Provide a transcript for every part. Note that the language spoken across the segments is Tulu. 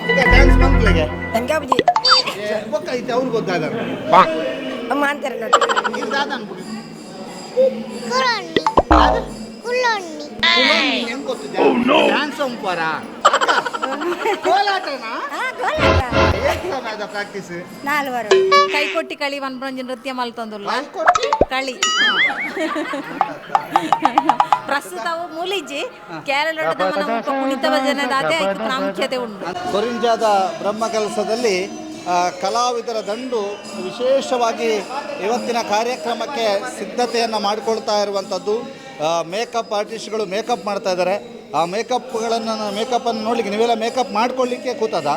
ಡ್ಯಾನ್ಸ್ ಮಕ್ಕಳಿಗೆ ಎಂಕಾಬುಜಿ ಬೊಕ್ಕ ಐತೆ ಅವ್ರು ಗೊತ್ತಾದ ಅಮ್ಮ ಅಂತಾರೆ ನೋಡಿ. ಇದು ದಾದ ಅನ್ಬಿಡಿ ಕುಲೊಣ್ಣಿ ಕುಲೊಣ್ಣಿ ಹೆಂಗ್ ಗೊತ್ತಿದೆ ಡ್ಯಾನ್ಸ್ ಅಂಪಾರ ಕೋಲಾಟನಾ ಆ, ಗೋಲಾಟ. ಏತ್ ಸಮಯದ ಪ್ರಾಕ್ಟೀಸ್ ನಾಲ್ವರು. ಕೈಕೊಟ್ಟಿ ಕಳಿ ವನ್ಪುರಂಜಿ ನೃತ್ಯ ಮಲ್ತೊಂದುಲ್ಲ ಕೈಕೊಟ್ಟಿ ಕಳಿ ಪ್ರಸ್ತುತವು ಮೂಲಿಜಿ ಕೇರಳದ ನಮ್ಮ ಕುಣಿತ ಭಜನೆದಾತೆ ಐಕ್ ಪ್ರಾಮುಖ್ಯತೆ ಉಂಟು. ಕೊರಿಂಜಾದ ಬ್ರಹ್ಮಕಲಸದಲ್ಲಿ ಕಲಾವಿದರ ದಂಡು ವಿಶೇಷವಾಗಿ ಇವತ್ತಿನ ಕಾರ್ಯಕ್ರಮಕ್ಕೆ ಸಿದ್ಧತೆಯನ್ನು ಮಾಡಿಕೊಳ್ತಾ ಇರುವಂಥದ್ದು. ಮೇಕಪ್ ಆರ್ಟಿಸ್ಟ್ಗಳು ಮೇಕಪ್ ಮಾಡ್ತಾ ಇದ್ದಾರೆ. ಆ ಮೇಕಪ್ಗಳನ್ನು ಮೇಕಪ್ಪನ್ನು ನೋಡಲಿಕ್ಕೆ ನೀವೆಲ್ಲ ಮೇಕಪ್ ಮಾಡ್ಕೊಳ್ಳಿಕ್ಕೆ ಕೂತದ?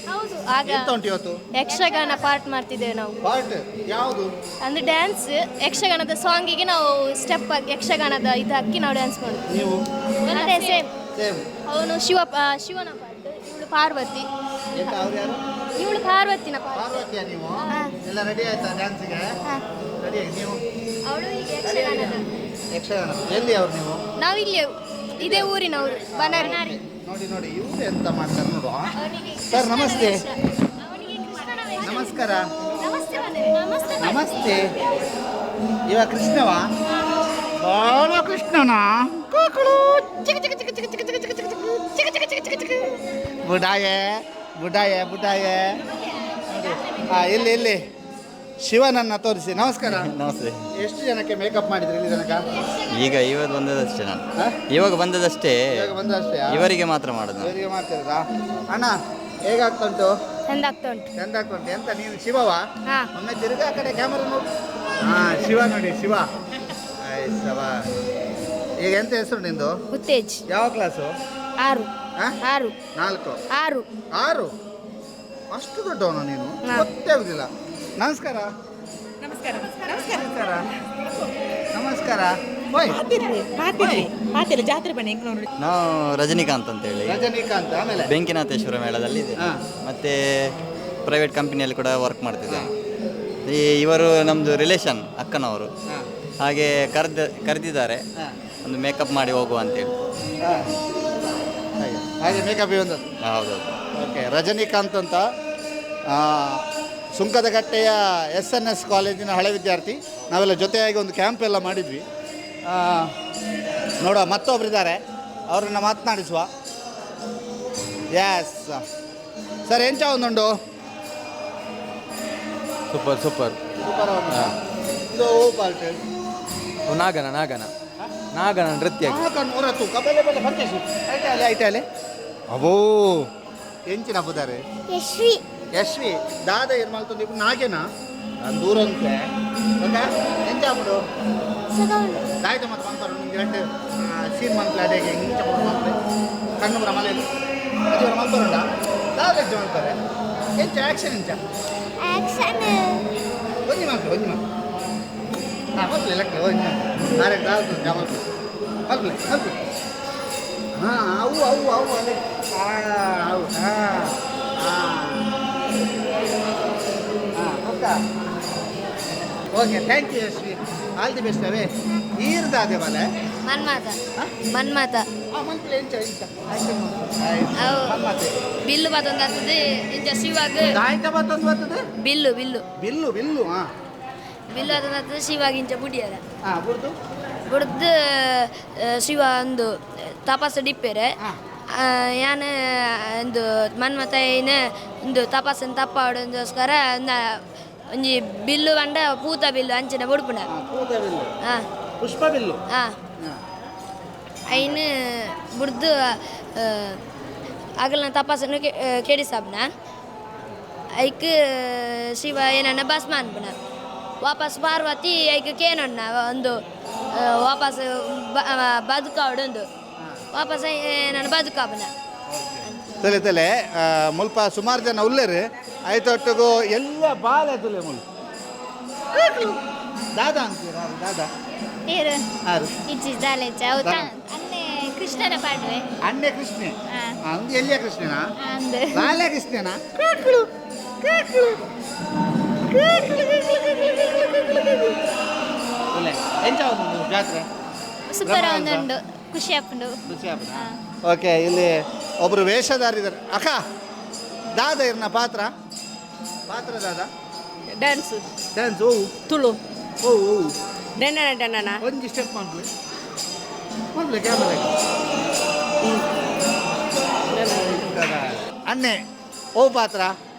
ಹೌದು, ಆಗ ಎಂತ ಉಂಟು ಇವತ್ತು? ಯಕ್ಷಗಾನ ಪಾರ್ಟ್ ಮಾಡ್ತಿದ್ದೇವೆ ನಾವು. ಪಾರ್ಟ್ ಯಾವುದು? ಅಂದ್ರೆ ಡ್ಯಾನ್ಸ್, ಯಕ್ಷಗಾನದ ಸಾಂಗಿಗೆ ನಾವು ಸ್ಟೆಪ್ ಯಕ್ಷಗಾನದ ಇದು ಹಾಕಿ ನಾವು ಡ್ಯಾನ್ಸ್ ಮಾಡುದು. ನೀವು? ಅದೇ ಸೇಮ್. ಸೇಮ್. ಅವನು ಶಿವ, ಶಿವನ ಪಾರ್ಟ್, ಇವಳು ಪಾರ್ವತಿ. ಎಂತ, ಅವ್ರು ಯಾರು? ಇವಳು ಪಾರ್ವತಿನ ಪಾರ್ಟ್. ಪಾರ್ವತಿಯ ನೀವು? ಎಲ್ಲ ರೆಡಿ ಆಯ್ತಾ ಡ್ಯಾನ್ಸಿಗೆ? ರೆಡಿ ನೀವು? ಅವಳು ಈಗ ಯಕ್ಷಗಾನದ. ಯಕ್ಷಗಾನ ಎಲ್ಲಿ ಅವ್ರು ನೀವು? ನಾವು ಇಲ್ಲಿ ಇದೇ ಊರಿನವರು, ಬನಾರಿ. ನೋಡಿ ನೋಡಿ, ಇವ್ರು ಎಂತ ಮಾಡ್ತಾರೆ ನೋಡುವ. ಸರ್ ನಮಸ್ತೆ. ನಮಸ್ಕಾರ. ನಮಸ್ತೆ ನಮಸ್ತೆ. ನಮಸ್ತೆ. ಇವ ಕೃಷ್ಣವಾ? ಬಾಲ ಕೃಷ್ಣನ ಕೂಕುಳು, ಚಿಕ ಚಿಕ ಚಿಕ ಚಿಕ ಚಿಕ ಚಿಕ ಚಿಕ ಚಿಕ ಚಿಕ ಚಿಕ ಚಿಕ ಚಿಕ ಚಿಕ. ಬುಡಾಯೆ ಬುಡಾಯೆ ಬುಡಾಯೆ. ಇಲ್ಲಿ ಇಲ್ಲಿ ಶಿವನನ್ನ ತೋರಿಸಿ. ನಮಸ್ಕಾರ. ನಮಸ್ತೆ. ಎಷ್ಟು ಜನಕ್ಕೆ ಮೇಕಪ್ ಮಾಡಿದ್ರಿ ಇಲ್ಲಿ ತನಕ? ಈಗ ಇವಾಗ ಬಂದದಷ್ಟೇ ನಾನು. ಹಾ? ಇವಾಗ ಬಂದದಷ್ಟೇ. ಇವಾಗ ಬಂದದಷ್ಟೇ? ಇವರಿಗೆ ಮಾತ್ರ ಮಾಡೋದು ನಾನು. ಇವರಿಗೆ ಮಾಡ್ತಿರೋದಾ? ಅಣ್ಣ, ಹೇಗಾಗ್ತುಂಟು? ಚಂದ ಆಗ್ತಾ ಉಂಟು. ಚಂದ ಆಗ್ತುಂಟು. ಎಂತ ನೀನು ಶಿವವಾ? ಹಾ. ಒಮ್ಮೆ ತಿರುಗ ಆ ಕಡೆ ಕ್ಯಾಮರಾ ನೋಡು. ಹಾ, ಶಿವ ನೋಡಿ, ಶಿವ. ಆಯ್ ಸವಾ. ಈಗ ಎಂತ ಹೆಸರು ನಿಂದು? ಉತ್ತೇಜ್. ಯಾವ ಕ್ಲಾಸು? 6. ಹಾ? 6. 4? 6. 6? ಅಷ್ಟು ದೊಡ್ಡವನು ನೀನು? ಹಾ. ಗೊತ್ತೇ ಆಗುದಿಲ್ಲ. ನಮಸ್ಕಾರ. ನಮಸ್ಕಾರ. ನಮಸ್ಕಾರ. ಓಯ್. ಜಾತ್ರೆ ಬನ್ನಿ. ನಾವು ರಜನಿಕಾಂತ್ ಅಂತ ಹೇಳಿ. ರಜನಿಕಾಂತ್. ಆಮೇಲೆ? ಬೆಂಕಿನಾಥೇಶ್ವರ ಮೇಳದಲ್ಲಿ ಇದೆ. ಹಾ. ಮತ್ತೆ ಪ್ರೈವೇಟ್ ಕಂಪನಿಯಲ್ಲಿ ಕೂಡ ವರ್ಕ್ ಮಾಡ್ತಿದ್ದೇನೆ. ಈ ಇವರು ನಮ್ಮದು ರಿಲೇಷನ್, ಅಕ್ಕನವರು. ಹಾ. ಹಾಗೆ ಕರೆದಿದ್ದಾರೆ, ಹಾ. ಒಂದು ಮೇಕಪ್ ಮಾಡಿ ಹೋಗುವ ಅಂತೇಳಿ. ಹಾ. ಹಾಗೆ ಹಾಗೆ ಮೇಕಪ್ ಒಂದು. ಹೌದೌದು. ಓಕೆ, ರಜನಿಕಾಂತ್ ಅಂತ, ಸುಂಕದಕಟ್ಟೆಯ SNS ಕಾಲೇಜಿನ ಹಳೆ ವಿದ್ಯಾರ್ಥಿ. ನಾವೆಲ್ಲ ಜೊತೆಯಾಗಿ ಒಂದು ಕ್ಯಾಂಪ್ ಎಲ್ಲ ಮಾಡಿದ್ವಿ. ನೋಡುವ, ಮತ್ತೊಬ್ಬರಿದ್ದಾರೆ, ಅವರನ್ನು ಮಾತನಾಡಿಸುವ. ಎಸ್ ಸರ್, ಎಂಚ ಒಂದುಂಡು? Super super. ಸೂಪರ್. ಇದು ಓ ಪಾರ್ಟ್? ನಾಗನ ನಾಗನ ನಾಗನ ನೃತ್ಯ. ಹೊರತು ಕಬಲೆ ಬೆಲೆ ಪರ್ಚೇಸು ಐಟಲೆ ಐಟಲೆ ಅವೋ ಎಂಚಿನ ಪುದಾರೆ? ಯಶ್ವಿ. ಯಶ್ವಿ. ದಾದ ಏನು ಮಲ್ತೊಂದು ಇಪ್ಪು ನಾಗೇನಾ? ನಾನು ದೂರಂತೆ. ಓಕೆ, ಎಂಚ ಆಪುಂಡು? ಸುಗೌಂಡು. ದಾಯ್ತ ಮತ್ತೆ ಮನ್ಪರು ನಿಮ್ಗೆ ಎರಡು ಸೀನ್ ಮನ್ಪ್ಲೆ ಅದೇಗೆ ಇಂಚ ಪುಡು ಮನ್ಪ್ಲೆ ಕಣ್ಣು ಬರ ಮಲೆಯಲ್ಲಿ ಅದು ಮಲ್ಪರುಂಡ ದಾದ ಎಂಚ ಮಲ್ಪರೆ? ಎಂಚ ಆ್ಯಕ್ಷನ್ ಎಂಚ? ಆಕ್ಷನ್. ಒಂಜಿ ಮಲ್ಪೆ, ಒಂಜಿ ಮಲ್ಪೆ. ಹಾಂ, ಮಲ್ಪಲೆ ಲೆಕ್ಕ ಒಂಜಿ ಮಲ್ಪೆ. ಆರೆ ದಾದ ಮಲ್ಪೆ ಮಲ್ಪಲೆ ಮಲ್ಪಲೆ. ಹಾಂ, ಅವು ಅವು ಅವು ಅಲ್ಲೇ. ಹಾಂ, ಅವು. ಹಾಂ ಹಾಂ ಹಾಂ okay okay, thank you Yashvi, all the best. ಅವೇ ಈರ್ದಾದೆ ಬಲೆ. ಮನ್ಮಾತ. ಹಾ? ಮನ್ಮಾತ. ಹಾಂ, ಮಲ್ಪಲೆ ಎಂಚ ಎಂಚ ಆ್ಯಕ್ಷನ್ ಮಲ್ಪಲೆ. ಅವು. ಮನ್ಮಾತೆ. ಬಿಲ್ಲು ಬತ್ತೊಂದು ಆಗ್ತದೆ ಇಂಚ ಶಿವಾಗ. ದಾಯ್ತ ಬತ್ತೊಂದು ಬರ್ತದೆ. ಬಿಲ್ಲು ಬಿಲ್ಲು. ಬಿಲ್ಲು ಬಿಲ್ಲು, ಹಾಂ. ಬಿಲ್ಲು ಅದೊಂದು ಆಗ್ತದೆ ಶಿವಾಗ, ಇಂಚ ಬುಡಿಯರ. ಹಾಂ, ಬುಡ್ದು? ಬುಡ್ದು ಶಿವ ಒಂದು ತಪಸ್ಸು ಡಿಪ್ಪೆರೆ. ಹಾ. ಯಾನ್ ಒಂದು ಮನ್ಮಥ ಏನ ಒಂದು ತಪಸ್ಸನ್ನು ತಪ್ಪಾಡೋದಕ್ಕೋಸ್ಕರ ಒಂಜಿ ಬಿಲ್ಲು ಬಂಡ ಪೂತ ಬಿಲ್ಲು ಅಂಚಿನ ಬುಡ್ಪುಣ. ಹಾಂ, ಪೂತ ಬಿಲ್ಲು. ಹಾಂ. ಪುಷ್ಪ ಬಿಲ್ಲು. ಹಾಂ. ಹಾಂ. ಐನ್ ಬುಡ್ದು ಅಗಲ್ನ ತಪಸ್ಸನ್ನು ಕೆಡಿಸಾಬ್ನ. ಐಕ್ ಶಿವ ಏನನ್ನ ಭಸ್ಮ ಅನ್ಪುಣ. ವಾಪಸ್ ಪಾರ್ವತಿ ಐಕ್ ಕೇನೊಣ್ಣ ಒಂದು ವಾಪಸ್ ಬದುಕಾವಡೊಂದು ವಾಪಸ್ ನಾನು ಬದುಕಾಬನ. ತಲೆ ತಲೆ ಮುಲ್ಪ ಸುಮಾರು ಜನ ಉಲ್ಲೇರು ಆಯ್ತೊಟ್ಟಿಗೂ ಎಲ್ಲ ಬಾಲೆ ತುಲೆ ಮುಲ್. ದಾದಾ ಅಂತೀರ ದಾದಾ? ಏರು? ಆರು. ಇಜ್ಜಿ ದಾಲೆಜ್ಜ ಅವು. ಅನ್ನೆ ಕೃಷ್ಣನ ಪಾಡುವೆ. ಅಣ್ಣೆ ಕೃಷ್ಣೆ. ಅಂದು ಎಲ್ಲಿಯ ಕೃಷ್ಣನಾ? ಅಂದು. ಬಾಲೆ ಕೃಷ್ಣನಾ? ಕಾಕಳು ಕಾಕಳು ಕಾಕಳು ಕಾಕಳು ಕಾಕಳು. ಒಳ್ಳೆ ಎಂಚ ಒಂದು ಜಾತ್ರೆ? ಸೂಪರ್ ಒಂದುಂಡು, ಖುಷಿ ಆಪುಂಡು. ಖುಷಿ ಆಪುಂಡು. ಓಕೆ, ಇಲ್ಲಿ ಒಬ್ಬರು ವೇಷಧಾರಿದ್ದಾರೆ. ಅಕ್ಕ, ದಾದ ಇರ್ನ ಪಾತ್ರ? ಪಾತ್ರ ದಾದ? ಡ್ಯಾನ್ಸ್. ಡ್ಯಾನ್ಸ್ ಓ? ತುಳು. ಓ ಓ? ಡೆನ್ನಣ ಡೆನ್ನಣ. ಒಂಜಿ ಸ್ಟೆಪ್ ಮಾಡ್ಲಿ ಮಾಡ್ಲಿ ಕ್ಯಾಮರಾ. ಅಣ್ಣೆ, ಓ ಪಾತ್ರ?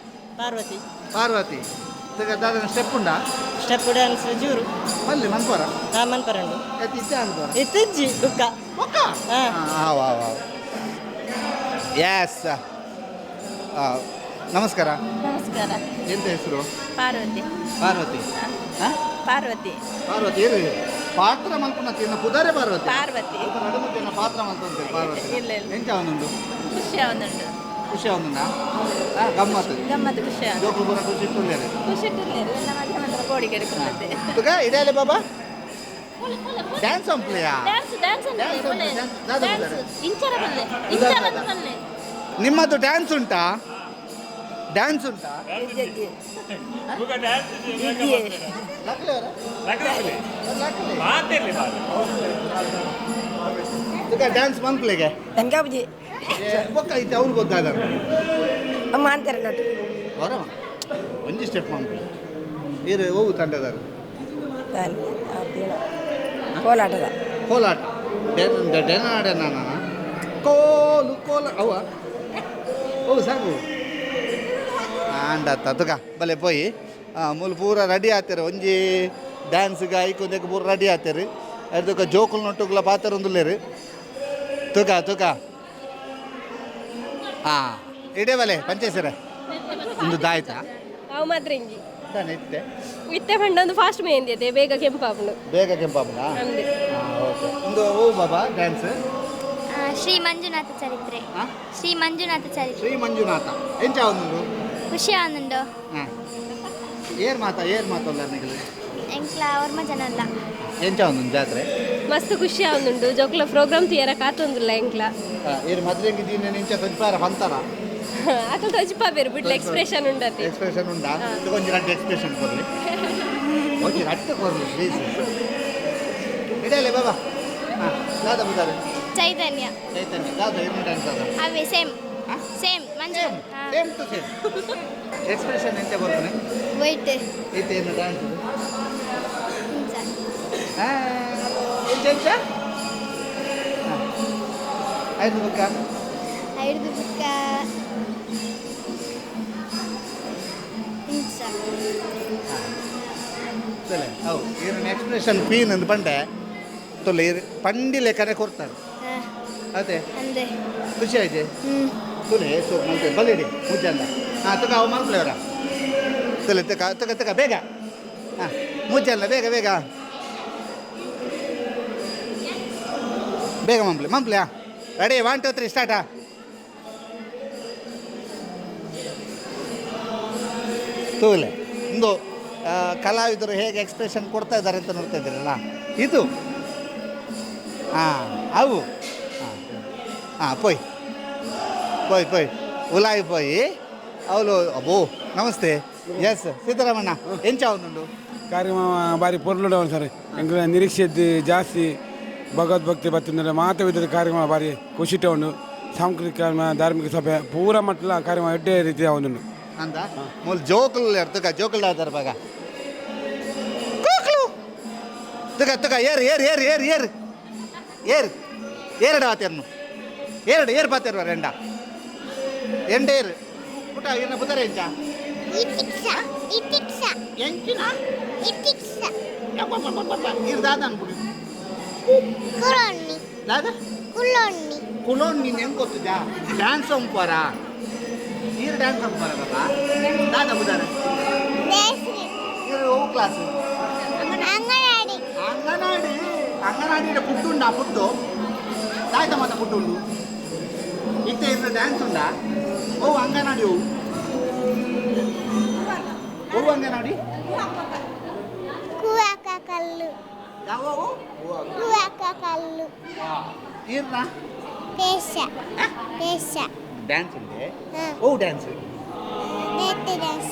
ಪಾರ್ವತಿ. ಪಾರ್ವತಿ. ದಾದನ ಸ್ಟೆಪ್ ಉಂಡಾ? ಸ್ಟೆಪ್ ಡ್ಯಾನ್ಸ್ ಜೂರು. ಮಲ್ಲಿ ಮನ್ಪೋರ? ಹಾ, ಮನ್ಪರಂಡು. ಇತ್ತೆ ಅನ್ಪೋರ? ಇತ್ತಿಜ್ಜಿ ಬುಕ್ಕ. ಬೊಕ್ಕ? ಹಾ. ವಾ ವಾ, ಎಸ್. ನಮಸ್ಕಾರ. ನಮಸ್ಕಾರ. ಎಂತ ಹೆಸರು? ಪಾರ್ವತಿ. ಪಾರ್ವತಿ ಹಾ? ಪಾರ್ವತಿ. ಪಾರ್ವತಿ ಏನು ಪಾತ್ರ ಮಲ್ಪುನ ತಿನ್ನ ಪುದಾರೆ ಪಾರ್ವತಿ? ಪಾರ್ವತಿ. ನಡುಮುತ್ತಿನ ಪಾತ್ರ ಮಲ್ತೊಂತೆ ಪಾರ್ವತಿ. ಇಲ್ಲ, ಇಲ್ಲ. ಎಂಚ ಅವನೊಂದು? ಖುಷಿ ಅವನುಂಟು. ಖುಷಿ ಅವನುಂಡ, ಗಮ್ಮತ್ತು? ಗಮ್ಮತ್ತು, ಖುಷಿ ಅವನು. ಜೋಕುಲು ಪೂರ ಖುಷಿ ಇಟ್ಟುಲ್ಲೇರು? ಖುಷಿ ಇಟ್ಟಿರ್ಲೇರು ಎಲ್ಲ ಮಧ್ಯ ಮಾತ್ರ ಕೋಡಿಗೆ ಕೊಡ್ತದೆ. ತುಗ ಇಡಾಲೆ ಬಾಬಾ ಡ್ಯಾನ್ಸ್ ಅಂಪ್ಲಿಯಾ? Dance dance. ಡ್ಯಾನ್ಸ್ ಉಂಟು, ಡ್ಯಾನ್ಸ್. ದಾದ ಡ್ಯಾನ್ಸ್. ಬುದಾರೆ? ಇಂಚರ ಬಲ್ಲೆ, ಇಂಚರ ಬಲ್ಲೆ. ನಿಮ್ಮದು ಡ್ಯಾನ್ಸ್ ಉಂಟಾ? ಡ್ಯಾನ್ಸ್ ಉಂಟಾ? ಲಕ್ಲೆ ಅವರ? ಡ್ಯಾನ್ಸ್ ಮನ್ಪ್ಲಿಗೆ? ಎಂಕಾಬುಜಿ. ಬೊಕ್ಕ ಇತ್ತೆ ಅವ್ರು ಗೊತ್ತಾದ. ಅಮ್ಮ ಅಂತಾರೆ ನಟು. ಬರವ, ಒಂಜಿ ಸ್ಟೆಪ್ ಮನ್ಪ್ಲೆ. ಇರು ಹೋಗು ತಂಡದಾರು. ಕೋಲಾಟದ. ಕೋಲಾಟ. ಡೆನ ಡೆನ ಕೋಲು ಕೋಲ ಅವ ಓ ಸಾಕು ಆಂಡ ತುಕ ಬಲೆ ಪೋಯಿ. ಮೂಲು ಪೂರ ರೆಡಿ ಆತೇರು. ಒಂಜಿ ಡ್ಯಾನ್ಸ್ಗೆ ಐಕೊಂದಕ್ಕೆ ಪೂರ ರೆಡಿ ಆತೇರು. ಅರ್ದಕ್ಕ ಜೋಕುಲು ನೊಟ್ಟುಗುಲ ಪಾತೆರೊಂದುಲ್ಲೇರು. ತುಕ ತುಕ ಹಾಂ ಇಡೇ ಬಲೆ ಪಂಚೇಸರ ಒಂದು ದಾಯ್ತಾ? ಅವು ಮಾತ್ರ ಇಂಜಿ. ತಾನೆ ಇತ್ತೆ? ಇತ್ತೆ ಪಂಡ ಒಂದು ಫಾಸ್ಟ್ ಮೆಹಂದಿ ಅದೇ ಬೇಗ ಕೆಂಪಾಪುಂಡು. ಬೇಗ ಕೆಂಪಾಪುಂಡ. ಅಂದೆ. ಹಾಂ, ಓಕೆ. ಒಂದು ಓ ಬಾಬಾ ಡ್ಯಾನ್ಸ್? ಶ್ರೀ ಮಂಜುನಾಥ ಚರಿತ್ರೆ. ಹಾಂ? ಶ್ರೀ ಮಂಜುನಾಥ ಚರಿತ್ರೆ. ಶ್ರೀ ಮಂಜುನಾಥ. ಎಂಚ ಒಂದು? ಖುಷಿ ಆನಂಡು. ಹಾಂ, ಏರ್ ಮಾತಾ ಏರ್ ಮಾತಲ್ಲ ನಿಗಲು? ಎಂಕ್ಲ ಒರ್ಮ ಜನ ಅಲ್ಲ. ಎಂಚ ಒಂದು ಜಾತ್ರೆ? ಮಸ್ತ್ ಖುಷಿ ಆವೊಂದುಂಡು. ಜೋಕ್ಲ ಪ್ರೋಗ್ರಾಮ್ ತಿಯರ ಕಾತೊಂದುಲ್ಲ ಎಂಕ್ಲ. ಏರ್ ಮದ್ರೆಂಗ್ ದೀನ ಇಂಚ ತೊಜ್ಪಾರ ಪಂತಾರ? ಅಕಲ್ ತೊಜಿಪಾ ಬೇರು ಬಿಡ್ಲ ಎಕ್ಸ್ಪ್ರೆಷನ್ ಉಂಡತಿ. ಎಕ್ಸ್ಪ್ರೆಷನ್ ಉಂಡಾ? ಒಂಜಿ ರಡ್ಡು ಎಕ್ಸ್ಪ್ರೆಷನ್ ಕೊರ್ಲಿ, ಒಂಜಿ ರಡ್ಡು ಕೊರ್ಲಿ ಪ್ಲೀಸ್. ಇಡಲೆ ಬಾಬಾ. ಹಾಂ, ದಾದ ಬುದಾರೆ? ಚೈತನ್ಯ. ಚೈತನ್ಯ. ದಾದ ಏನು ಡ್ಯಾನ್ಸ್ ದಾದ? ಅವೇ same same Manju. Same to same. Expression ಎಂತ ಬರ್ತಾನೆ? ವೈಟ್. ಇತ್ತೆ ಏನು ಡ್ಯಾನ್ಸ್? ಎಂಚ ಎಂಚ ಆಯ್ತು ಬುಕ್ಕ? ಐದು ಬುಕ್ಕ ಇಂಚ. ಸರಿ, ಹೌದು. ಈರನ ಎಕ್ಸ್ಪ್ರೆಷನ್ ಕ್ವೀನ್ ಅಂದ್ ಪಂಡೆ ತೊಲೆ. ಇರು ಪಂಡಿ ಲೆಕ್ಕನೆ ಕೊಡ್ತಾರೆ ಅದೇ. ಅಂದೆ. ಖುಷಿ ಆಯ್ತು? ಹ್ಞೂ. ತುಲೆ ಸೋಪ್ ಮಲ್ತೆ ಬಲ್ಲಿಡಿ ಮುಜ್ಜಂದ. ಹಾಂ, ತುಕ ಅವು ಮಲ್ಪ್ಲೇವರ ತುಲೆ. ತುಕ ತುಕ ತುಕ ಬೇಗ. ಹಾಂ, ಮುಜ್ಜಲ್ಲ, ಬೇಗ ಬೇಗ ಬೇಗ ಮಂಪ್ಲೆ ಮಂಪ್ಲೆ. ಹಾಂ, ರೆಡಿ, 1 2 3 ಸ್ಟಾರ್ಟಾ. ತೂಲೆ ಒಂದು ಕಲಾವಿದರು ಹೇಗೆ ಎಕ್ಸ್ಪ್ರೆಷನ್ ಕೊಡ್ತಾ ಇದ್ದಾರೆ ಅಂತ ನೋಡ್ತಾ ಇದ್ದೀರಲ್ಲ ಇದು. ಹಾಂ, ಅವು ಹಾಂ ಹಾಂ ಪೋಯ್ ಪೋಯ್ ಪೋಯ್ ಉಲಾಯಿ ಪೋಯಿ ಅವಳು. ಅಬ್ಬೋ, ನಮಸ್ತೆ. ಎಸ್ ಸೀತಾರಾಮಣ್ಣ, ಎಂಚ ಉಂಡು? ಕಾರ್ಯಕ್ರಮ ಭಾರಿ ಪೊರ್ಲುಡವನು ಸರ್. ಎಂಕ್ಲ ನಿರೀಕ್ಷೆದ್ದು ಜಾಸ್ತಿ ಭಗವದ್ಭಕ್ತಿ ಬತ್ತಿಂದರೆ ಮಾತ ವಿಧದ ಕಾರ್ಯಕ್ರಮ ಭಾರಿ ಖುಷಿಟ ಉಂಡು. ಸಾಂಸ್ಕೃತಿಕ ಧಾರ್ಮಿಕ ಸಭೆ ಪೂರ ಮಟ್ಟಲ ಕಾರ್ಯಕ್ರಮ ಎಡ್ಡೆ ರೀತಿಯ ಉಂಡು. ಅಂದ ಮೂಲ ಜೋಕುಲ್ ತುಕ ಜೋಕುಲ್ ಆದಾರ ಬಾಗ ಕೂಕ್ಲು. ತುಕ ತುಕ ಏರ್ ಏರ್ ಏರ್ ಏರ್ ಏರ್ ಏರ್ ಏರಡ ಆತೇರ್ನು ಏರಡು ಏರ್ ಪಾತೇರ್ವ ರೆಂಡ ಎಂಡೇರ್ ಪುಟ ಇನ್ನ ಬುದರ ಎಂಚ? ಎಂಚಿನ ಇರ್ ದಾದ ಅನ್ಬಿಡಿ. ದಾದ ಕುಲೋನ್ ನೀನು ಹೆಂಗ್ ಗೊತ್ತಿದ್ಯಾ? ಡ್ಯಾನ್ಸ್ ಅಂಪಾರ ನೀರು ಡ್ಯಾನ್ಸ್ ಅಂಪಾರ ಬಾಬಾ. ದಾದ ಬುದಾರ? ಇರು ಓ ಕ್ಲಾಸ್? ಅಂಗನವಾಡಿ. ಅಂಗನವಾಡಿ ಫುಡ್ ಉಂಡಾ? ಫುಡ್ಡು ದಾಯ್ತ ಮಾತ ಫುಡ್ ಉಂಡು. ಇತ್ತೆ ಇರ್ನ ಡ್ಯಾನ್ಸ್ ಉಂಡಾ? ಓ ಅಂಗನವಾಡಿ ಓ ಓ ಅಂಗನವಾಡಿ ಯಾವ? ಇರ್ನ ಡ್ಯಾನ್ಸ್ ಉಂಡೆ? ಓ ಡ್ಯಾನ್ಸ್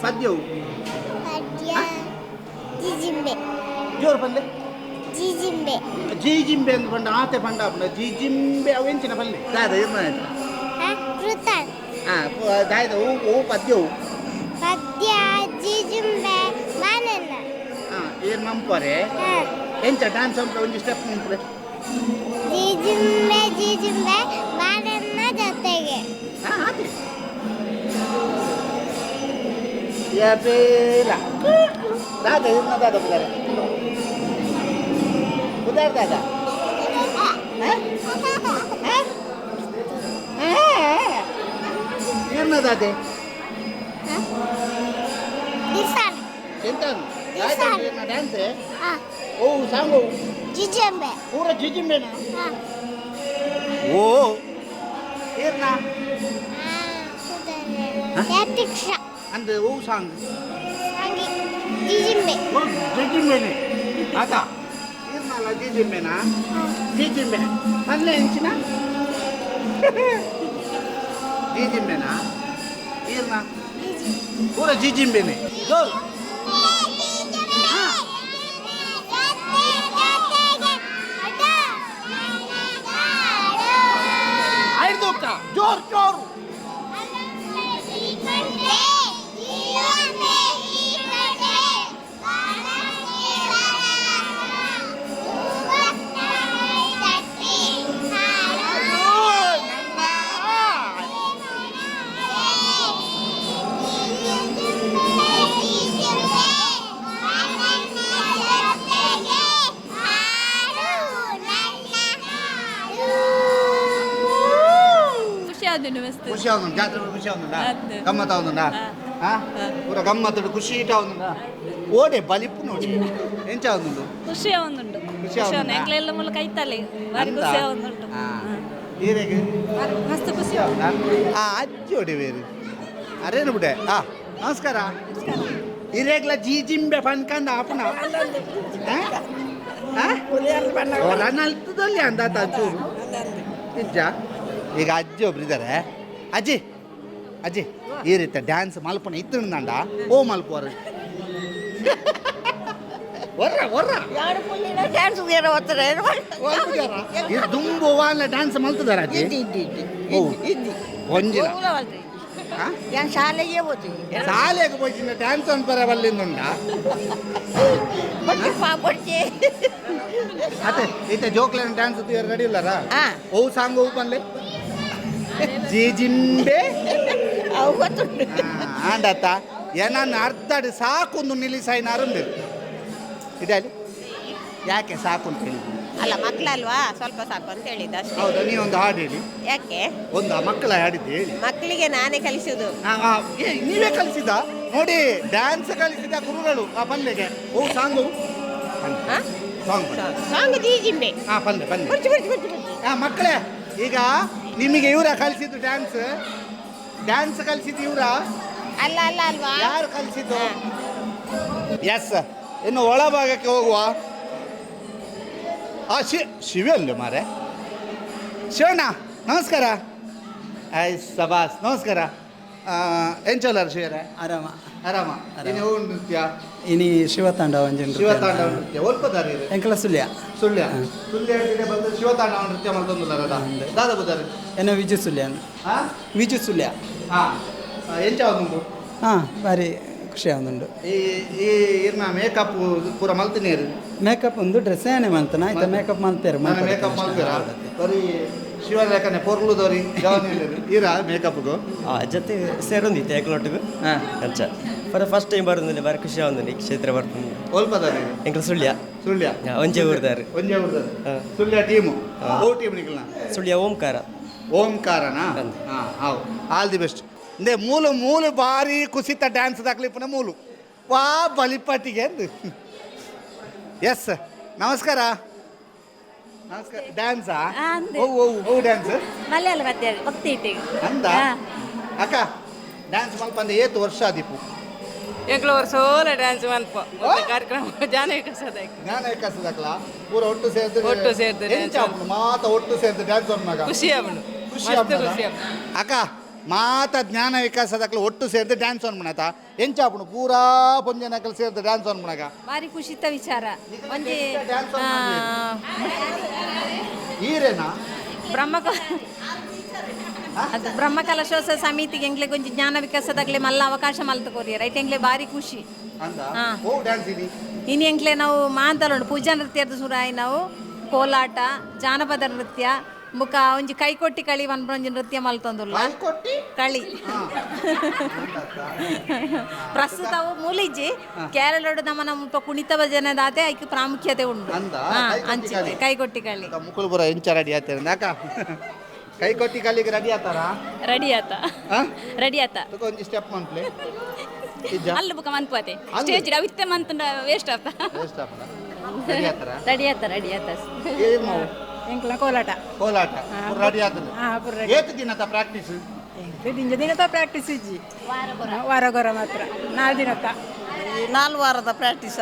ಪದ್ಯವು ಜೋರು ಪಲ್ಲೆ. ಜೀಜಿಂಬೆ ಅಂದ್ ಪಂಡ ಆತೆ ಪಂಡ ಅಪ್ಪನ ಜೀಜಿಂಬೆ. ಅವು ಎಂಚಿನ ಪಲ್ಲೆ ದಾದ ಇರ್ನ? ಕೃತನ್. ಹಾಂ, ದಾಯ್ದ ಹೂ ಹೂ ಪದ್ಯವು? ಪದ್ಯ ಜಿಜುಂಬೆ ಬಾನನ್ನ. ಹಾಂ, ಏನು ಮಂಪರೆ? ಎಂಚ ಡ್ಯಾನ್ಸ್ ಅಂತ ಒಂದು ಸ್ಟೆಪ್ ಮಂಪ್ರೆ. ಜಿಜುಂಬೆ ಜಿಜುಂಬೆ ಬಾನನ್ನ ಜೊತೆಗೆ. ಹಾಂ, ಆತಿ ಯಬೇಲ ದಾದ ಇರ್ನ ದಾದ ಬುದಾರೆ ಬುದಾರ್ ದಾದ. ಇರ್ನ ದಾದೆ ಎಂತ ಡ್ಯಾನ್ಸ್? ಓ ಸಾಂಗು ಜಿಜುಂಬೆ ಪೂರ ಜಿಜಿಂಬೆನಾ? ಓ ಇರ್ನ ಅಂದ್ರೆ ಓ ಸಾಂಗ್ ಜಿಜಿಂಬೆ. ಜಿಜಿಂಬೆನೆ ಆತ ಇರ್ನಲ್ಲ ಜಿಜಿಂಬೆನಾ? ಜಿಜಿಂಬೆ ಅಲ್ಲೇ ಎಂಚಿನ ಜಿಜಿಂಬೆನಾ? ಇರ್ನ ಪೂರ ಜಿಜಿಂಬೆನೆ. ಜೋರು. ಆಯ್ತು ಜೋರು ಜೋರು. ಖುಷಿ ಆവുಂದು ಜಾತ್ರೆ, ಖುಷಿ ಆവുಂದ, ಗಮ್ಮತ್ ಆവുಂದ, ಪೂರ ಗಮ್ಮತ್ತು ಖುಷಿ ಇಟ ಆവുಂದ. ಓಡೆ ಬಲಿಪು ನೋಡಿ ಎಂಚ ಆവുಂದು? ಖುಷಿ ಆവുಂದುಂಡು. ಖುಷಿ ಆವುಂದುಂಡಾ? ಎಂಕ್ಲೆಲ್ಲ ಮೂಲಕ ಐತಲೆ ಬಾರಿ ಖುಷಿ ಆವುಂದುಂಡು. ಈರೆಗೆ ಮಸ್ತ್ ಖುಷಿ. ಆ ಅಜ್ಜಿ ಓಡಿ ಬೇರೆ ಅರೇನು ಬಿಡೆ. ಆ ನಮಸ್ಕಾರ. ಇರೇಗ್ಲ ಜೀಜಿಂಬೆ ಪನ್ಕಂದ ಆಪನ ಅಲ್ತದಲ್ಲಿ ಅಂದಾತ ಚೂರು ನಿಜ. ಈಗ ಅಜ್ಜಿ ಒಬ್ರು ಇದ್ದಾರೆ. ಅಜ್ಜಿ ಅಜ್ಜಿ ಈ ರೀತಿ ಡ್ಯಾನ್ಸ್ ಮಲ್ಪನ ಇತ್ತಿಂದಂಡ ಓ ಮಲ್ಪುವರು ವರ್ರ ವರ್ರ ಇದು ದುಂಬು ವಾಲ ಡ್ಯಾನ್ಸ್ ಮಲ್ತದಾರ ಅಜ್ಜಿ? ಓ ಒಂಜಿನ ಶಾಲೆಗೆ ಹೋಗ್ತೀವಿ. ಶಾಲೆಗೆ ಹೋಯ್ತಿನ ಡ್ಯಾನ್ಸ್ ಅನ್ಪರ ಬಲ್ಲಿಂದುಂಡ ಅದೇ ಈತ ಜೋಕ್ಲೇನ ಡ್ಯಾನ್ಸ್ ರೆಡಿ ಇಲ್ಲಾರ? ಓ ಸಾಂಗ್ ಓ ಪನ್ಲೆ ಜಿಜಿಂಬೆ ಆಂಡತ್ತ ಏನನ್ನ ಅರ್ಧಡಿ ಸಾಕೊಂದು ನಿಲ್ಲಿಸಾಯಿನಾರು ಇದೆ. ಯಾಕೆ ಸಾಕು ಅಂತ ಹೇಳಿದ್ದು? ಅಲ್ಲ, ಮಕ್ಕಳಲ್ವಾ, ಸ್ವಲ್ಪ ಸಾಕು ಅಂತ ಹೇಳಿದ್ದು ಅಷ್ಟೇ. ಹೌದಾ? ನೀವೊಂದು ಹಾಡು ಹೇಳಿ. ಯಾಕೆ? ಒಂದು ಮಕ್ಕಳ ಹಾಡಿದ್ದು ಹೇಳಿ. ಮಕ್ಕಳಿಗೆ ನಾನೇ ಕಲಿಸುದು. ನೀವೇ ಕಲಿಸಿದ? ನೋಡಿ, ಡ್ಯಾನ್ಸ್ ಕಲಿಸಿದ ಗುರುಗಳು. ಆ ಪಲ್ಲೆಗೆ ಓ ಸಾಂಗು ಸಾಂಗ್ ಸಾಂಗ್ ಜೀಜಿಂಬೆ. ಹಾಂ, ಪಲ್ಲೆ ಪಲ್ಲೆ. ಹಾಂ ಮಕ್ಕಳೇ, ಈಗ ನಿಮಗೆ ಇವರ ಕಲಿಸಿದ್ದು ಡ್ಯಾನ್ಸ್? ಡ್ಯಾನ್ಸ್ ಕಲಿಸಿದ್ದು ಇವರ? ಅಲ್ಲ ಅಲ್ಲ ಅಲ್ವಾ? ಯಾರು ಕಲಿಸಿದ್ದು? ಎಸ್, ಇನ್ನು ಒಳಭಾಗಕ್ಕೆ ಹೋಗುವ. ಆ ಶಿವೆ ಅಲ್ಲ ಮಾರೆ. ಶಿವಣ್ಣ ನಮಸ್ಕಾರ. I ಸಬಾಸ್ ನಮಸ್ಕಾರ. ಎಂಚೋಲಾರ ಶಿವರೇ? ಆರಾಮ. ಆರಾಮ. ಇನ್ನು ಹೂ ನೃತ್ಯ? ಇನಿ ಶಿವತಾಂಡವ. ಶಿವತಾಂಡವ ನೃತ್ಯ ಒಲ್ಪದಾರಿ? ಎಂಕಲ ಸುಳ್ಯ. ಸುಳ್ಯ. ಸುಳ್ಯ ಬಂದು ಶಿವತಾಂಡವ ನೃತ್ಯ ಮಲ್ತೊಂದುಲ್ಲಾರ ದಾದ ಬುದಾರಿ? ಏನೋ ವಿಜು ಸುಳ್ಯ. ಹಾಂ, ವಿಜು ಸುಳ್ಯ. ಹಾಂ, ಎಂಚ ಆವುಂಡು? ಹಾಂ, ಭಾರಿ ಖುಷಿ ಆವುಂಡು. ಈ ಈ ಇರ್ನ ಮೇಕಪ್ ಪೂರ ಮಲ್ತಿನೇರು? ಮೇಕಪ್ ಒಂದು ಡ್ರೆಸ್ ಏನೇ ಮಲ್ತನ ಆಯ್ತಾ, ಮೇಕಪ್ ಮಲ್ತೇರು. ನಾನು ಮೇಕಪ್ ಮಲ್ತೀರಾ? ಬರೀ ಶಿವಲೇಖನೆ ಪೊರ್ಲುದೋರಿ ಈರ ಮೇಕಪ್ಗೂ ಜೊತೆ ಸೇರೊಂದಿತ್ತು ಏಕಲೊಟ್ಟಿಗೂ. ಅಂಚ ಫಾರ್ ಫಸ್ಟ್ ಟೈಮ್ ಬರೋದಿಲ್ಲ, ಬಾರಿ ಖುಷಿ ಆവുಂದು ಈ ಕ್ಷೇತ್ರ ಬರ್ತದೆ. ಒಲ್ಪದಾರಿ? ಎಂಕಲ್ ಸುಳ್ಯ. ಸುಳ್ಯ. ಒಂಜೆ ಊರ್ದಾರು. ಒಂಜೆ ಊರ್ದಾರು. ಸುಳ್ಯ ಟೀಮು. ಓ ಟೀಮ್ ನಿಕಲ್ನ? ಸುಳ್ಯ ಓಂಕಾರ. ಓಂಕಾರನಾ? ಹಾಂ, ಹೌದು. ಆಲ್ the best. ಅಂದೆ ಮೂಲು ಮೂಲು ಭಾರಿ ಕುಸಿತ ಡ್ಯಾನ್ಸ್ ದಾಖಲಿಪನ ಮೂಲು ವಾ ಬಲಿಪಾಟಿಗೆ ಅಂದು. ಎಸ್ ನಮಸ್ಕಾರ. ನಮಸ್ಕಾರ. ಡ್ಯಾನ್ಸಾ? ಓ ಓ ಓ ಡ್ಯಾನ್ಸ್ ಮಲಯಾಳ ಮಧ್ಯ ಭಕ್ತಿ ಇಟ್ಟಿಗೆ ಅಂದ ಅಕ್ಕ ಡ್ಯಾನ್ಸ್ ಮಲ್ಪ ಅಂದ ಏತು ವರ್ಷ ಆದಿಪ್ಪು? ಎಂಕ್ಲ ವರ್ಷ ಓಲ ಡ್ಯಾನ್ಸ್ ಮಲ್ಪ ಕಾರ್ಯಕ್ರಮ ಜ್ಞಾನ ವಿಕಾಸದ. ಜ್ಞಾನ ವಿಕಾಸದಾಕ್ಲ ಪೂರ ಒಟ್ಟು ಸೇರ್ದು? ಒಟ್ಟು ಸೇರ್ದು. ಎಂಚ ಆಪುಂಡು ಮಾತ ಒಟ್ಟು ಸೇರ್ದು ಡ್ಯಾನ್ಸ್ ಅನ್ನಾಗ? ಖುಷಿ ಆಪುಂಡು. ಖುಷಿ ಆಪುಂಡು. ಅಕ್ಕ ಮಾತ ಜ್ಞಾನ ವಿಕಾಸದಾಕ್ಲ ಒಟ್ಟು ಸೇರ್ದು ಡ್ಯಾನ್ಸ್ ಅನ್ಮಣತ ಎಂಚ ಆಪುಂಡು ಪೂರಾ ಪೊಂಜನಕಲ್ ಸೇರ್ದು ಡ್ಯಾನ್ಸ್ ಅನ್ಮಣಗ? ಭಾರಿ ಖುಷಿತ ವಿಚಾರ. ಒಂಜಿ ಈರೇನಾ? ಬ್ರಹ್ಮ ಅದು ಬ್ರಹ್ಮ ಕಲಶೋತ್ಸವ ಸಮಿತಿಗೆ ಎಂಕ್ಲೆಗ್ ಒಂಜಿ ಜ್ಞಾನ ವಿಕಾಸದಾಗ್ಲೆ ಮಲ್ಲ ಅವಕಾಶ ಮಲ್ತು ಕೊರಿಯರ್ ರೈಟ್ ಎಂಕ್ಲೆ ಬಾರಿ ಖುಷಿ. ಅಂದ? ಹಾ. ಓ ಡ್ಯಾನ್ಸ್ ಇನಿ? ಇನಿ ಎಂಕ್ಲೆ ನಾವು ಮಾಂತಲುಂಡು ಪೂಜಾ ನೃತ್ಯದ ಸುರಾಯಿ ನಾವು ಕೋಲಾಟ, ಜಾನಪದ ನೃತ್ಯ, ಬುಕ್ಕ ಒಂಜಿ ಕೈಕೊಟ್ಟಿ ಕಳಿ ಒಂಜಿ ನೃತ್ಯ ಮಲ್ತೊಂದುಲ್ಲ. ಕೈಕೊಟ್ಟಿ ಕಳಿ ಪ್ರಸ್ತುತ ಅವು ಮೂಲಿಜ್ಜಿ ಕೇರಳಡು ನಮ್ಮ ನಮ್ಮ ಕುಣಿತ ಭಜನೆ ದಾತೆ ಐಕ್ ಪ್ರಾಮುಖ್ಯತೆ ಉಂಡು. ಅಂದ? ಹಾ, ಕೈಕೊಟ್ಟಿ ಅಂಚೆ ಕಳಿ. ಕೈಕೊಟ್ಟಿ ಕಳಿ. ಮುಕುಲ್ ಪೂರ ಎಂಚ ರೆಡಿ ಆತೇನೆ ಅಕ್ಕ? ಕೈಕೊಟ್ಟಿ ಕಲಿಗೆ ರೆಡಿ ಆತಾರ? ರೆಡಿ ಆತ. ರೆಡಿ ಆತ. ಒಂಜಿ ಸ್ಟೆಪ್ ಮನ್ಪ್ಲೆ ಇಜ್ಜ? ಅಲ್ಲು ಬುಕ ಮನ್ಪುವತೆ. ಅಲ್ಲು? ಸ್ಟೇಜ್ ಅವಿತ್ತೆ ಮಂತಂಡ ವೇಸ್ಟ್ ಆತ. ವೇಸ್ಟ್ ಆಪುನ? ರೆಡಿ ಆತಾರ? ರೆಡಿ ಆತ, ರೆಡಿ ಆತ. ಏನ್ ಮಾವು? ಎಂಕ್ಲ ಕೋಲಾಟ. ಕೋಲಾಟ ರೆಡಿ ಆತದೆ? ಹಾ, ಪೂರ ready. ಏತ್ ದಿನದ ಪ್ರಾಕ್ಟೀಸ್? ಎಂಕ್ಲೆ ದಿಂಜ ದಿನದ ಪ್ರಾಕ್ಟೀಸ್ ಇಜ್ಜಿ, ವಾರಗೊರ ಮಾತ್ರ, ನಾಲ್ ದಿನತ್ತ. ನಾಲ್ ವಾರದ ಪ್ರಾಕ್ಟೀಸ್.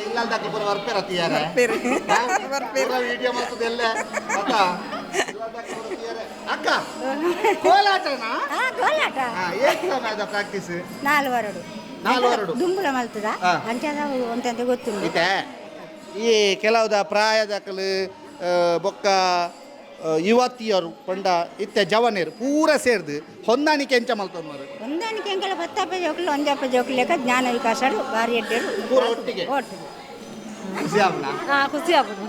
ಇಲ್ಲಲ್ದಾಕ ಪೂರ ವರ್ಪೇರ ತೀಯಾರೆ? ಬರ್ಪೇರು. ಪೂರ ವಿಡಿಯೋ ಮಾಡ್ತದೆ ಎಲ್ಲೆ ಅಕ್ಕ. ಅಕ್ಕ, ಕೋಲಾಟನಾ? ಕೋಲಾಟ. ಹಾ, ಏತ್ ಸಮಯದ ಪ್ರಾಕ್ಟೀಸ್? ನಾಲ್ ವರಡು. ನಾಲ್ ವರಡು. ದುಂಬುಲ ಮಲ್ತದ. ಹಾ. ಅಂಚಾದ ಒಂತಂತೆ ಗೊತ್ತುಂಡು. ಇತ್ತೆ ಈ ಕೆಲವುದ ಪ್ರಾಯದಕಲು ಬೊಕ್ಕ ಯುವತಿಯರು ಪಂಡ ಇತ್ತೆ ಜವನೇರು ಪೂರ ಸೇರ್ದು ಹೊಂದಾಣಿಕೆ ಎಂಚ ಮಲ್ತೊನ್ವರು? ಹೊಂದಾಣಿಕೆ ಎಂಕಲ ಪತ್ತಪ್ಪ ಜೋಕ್ಲು ಒಂಜಪ್ಪ ಜೋಕ್ಲೆಕ ಜ್ಞಾನ ವಿಕಾಸಡು ಬಾರಿ ಎಡ್ಡೆಡು. ಪೂರ ಒಟ್ಟಿಗೆ? ಒಟ್ಟಿಗೆ. ಖುಷಿ ಆಪುನ? ಹಾ, ಖುಷಿ ಆಪುಂಡು.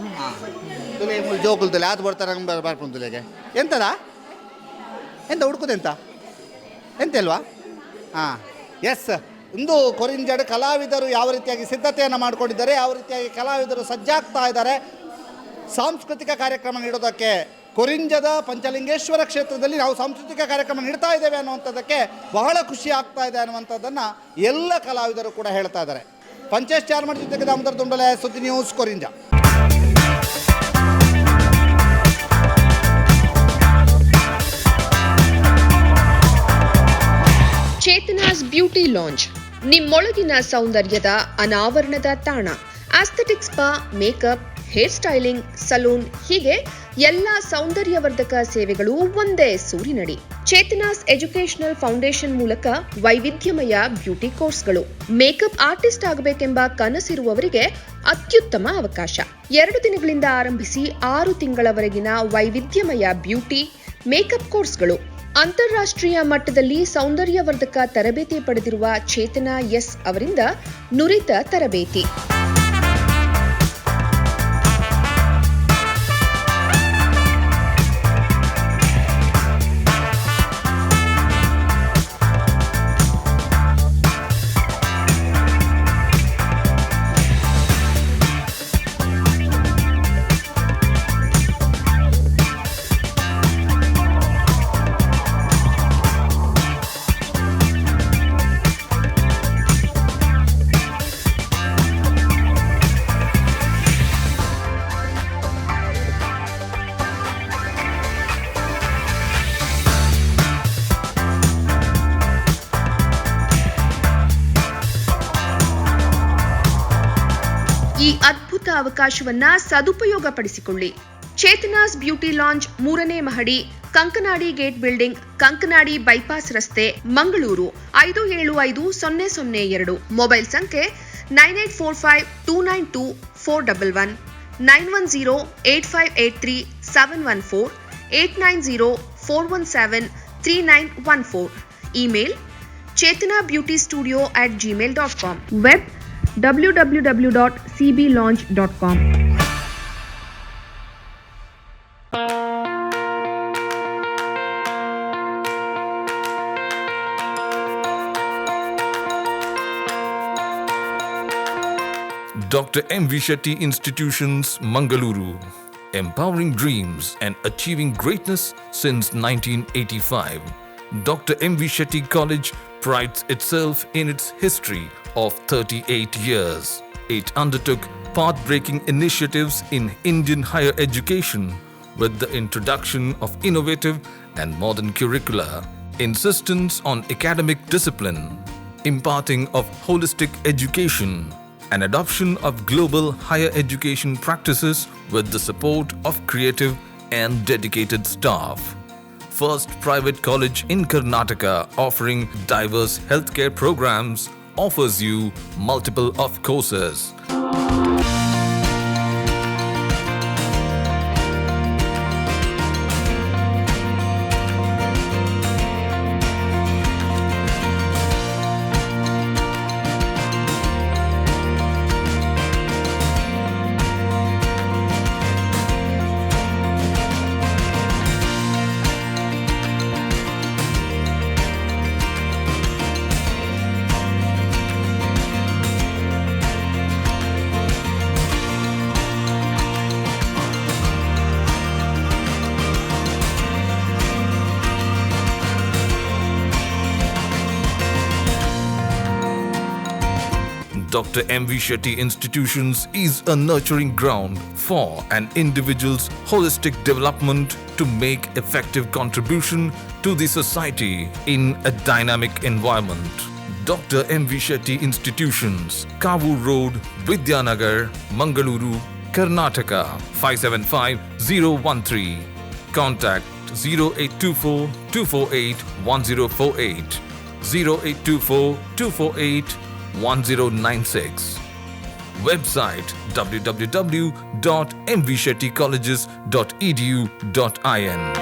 ತುಲೆ ಮೂಲು ಜೋಕುಲು ತುಲೆ ಆತ್ ಬರ್ತಾರ ಬರ್ಪುಂಡು ತುಲೆಗೆ. ಎಂತದ ಎಂತ ಹುಡುಕುದೆಂತ ಎಂತ ಇಲ್ವಾ? ಹಾಂ, ಎಸ್, ಇಂದು ಕೊರಿಂಜಡ್ ಕಲಾವಿದರು ಯಾವ ರೀತಿಯಾಗಿ ಸಿದ್ಧತೆಯನ್ನು ಮಾಡಿಕೊಂಡಿದ್ದಾರೆ, ಯಾವ ರೀತಿಯಾಗಿ ಕಲಾವಿದರು ಸಜ್ಜಾಗ್ತಾ ಇದ್ದಾರೆ ಸಾಂಸ್ಕೃತಿಕ ಕಾರ್ಯಕ್ರಮ ನೀಡೋದಕ್ಕೆ, ಕೊರಿಂಜದ ಪಂಚಲಿಂಗೇಶ್ವರ ಕ್ಷೇತ್ರದಲ್ಲಿ ನಾವು ಸಾಂಸ್ಕೃತಿಕ ಕಾರ್ಯಕ್ರಮ ನೀಡ್ತಾ ಇದ್ದೇವೆ ಅನ್ನುವಂಥದ್ದಕ್ಕೆ ಬಹಳ ಖುಷಿ ಆಗ್ತಾ ಇದೆ ಅನ್ನುವಂಥದ್ದನ್ನು ಎಲ್ಲ ಕಲಾವಿದರು ಕೂಡ ಹೇಳ್ತಾ ಇದ್ದಾರೆ. ಪಂಚೇಶ್ ಚಾರ್ಮಡ್ ಜೊತೆಗೆ ದಾಮೋದರ ದುಂಡಲೆ, ಸುದ್ದಿ ನ್ಯೂಸ್, ಕೊರಿಂಜ. ಚೇತನಾಸ್ ಬ್ಯೂಟಿ ಲಾಂಜ್ ನಿಮ್ಮೊಳಗಿನ ಸೌಂದರ್ಯದ ಅನಾವರಣದ ತಾಣ. Aesthetic spa, makeup, hair styling, salon ಹೀಗೆ ಎಲ್ಲ ಸೌಂದರ್ಯವರ್ಧಕ ಸೇವೆಗಳು ಒಂದೇ ಸೂರಿನಡಿ. ಚೇತನಾಸ್ ಎಜುಕೇಶನಲ್ ಫೌಂಡೇಶನ್ ಮೂಲಕ ವೈವಿಧ್ಯಮಯ ಬ್ಯೂಟಿ ಕೋರ್ಸ್ಗಳು. ಮೇಕಪ್ ಆರ್ಟಿಸ್ಟ್ ಆಗಬೇಕೆಂಬ ಕನಸಿರುವವರಿಗೆ ಅತ್ಯುತ್ತಮ ಅವಕಾಶ. 2 ದಿನಗಳಿಂದ ಆರಂಭಿಸಿ 6 ತಿಂಗಳವರೆಗಿನ ವೈವಿಧ್ಯಮಯ ಬ್ಯೂಟಿ ಮೇಕಪ್ ಕೋರ್ಸ್ಗಳು. ಅಂತಾರಾಷ್ಟ್ರೀಯ ಮಟ್ಟದಲ್ಲಿ ಸೌಂದರ್ಯವರ್ಧಕ ತರಬೇತಿ ಪಡೆದಿರುವ ಚೇತನಾ ಎಸ್ ಅವರಿಂದ ನುರಿತ ತರಬೇತಿ. ಈ ಅದ್ಭುತ ಅವಕಾಶವನ್ನ ಸದುಪಯೋಗಪಡಿಸಿಕೊಳ್ಳಿ. ಚೇತನಾಸ್ ಬ್ಯೂಟಿ ಲಾಂಜ್, 3ನೇ ಮಹಡಿ, Kankanadi gate building, Kankanadi bypass ರಸ್ತೆ, ಮಂಗಳೂರು 575002. ಮೊಬೈಲ್ ಸಂಖ್ಯೆ 9845292411, 9108583714, 8904173914. Email chetanabeautystudio@gmail.com. Web www.cblounge.com. Dr. M. V. Shetty Institutions, Mangaluru. Empowering dreams and achieving greatness since 1985. Dr. M. V. Shetty College prides itself in its history of 38 years. It undertook path-breaking initiatives in Indian higher education with the introduction of innovative and modern curricula, insistence on academic discipline, imparting of holistic education, and adoption of global higher education practices with the support of creative and dedicated staff. First private college in Karnataka offering diverse healthcare programs offers you multiple of courses. Dr. M.V. Shetty Institutions is a nurturing ground for an individual's holistic development to make effective contribution to the society in a dynamic environment. Dr. M.V. Shetty Institutions, Kavu Road, Vidyanagar, Mangaluru, Karnataka 575013. Contact 0824 248 1048, 0824 248 1096. Website www.mvshettycolleges.edu.in.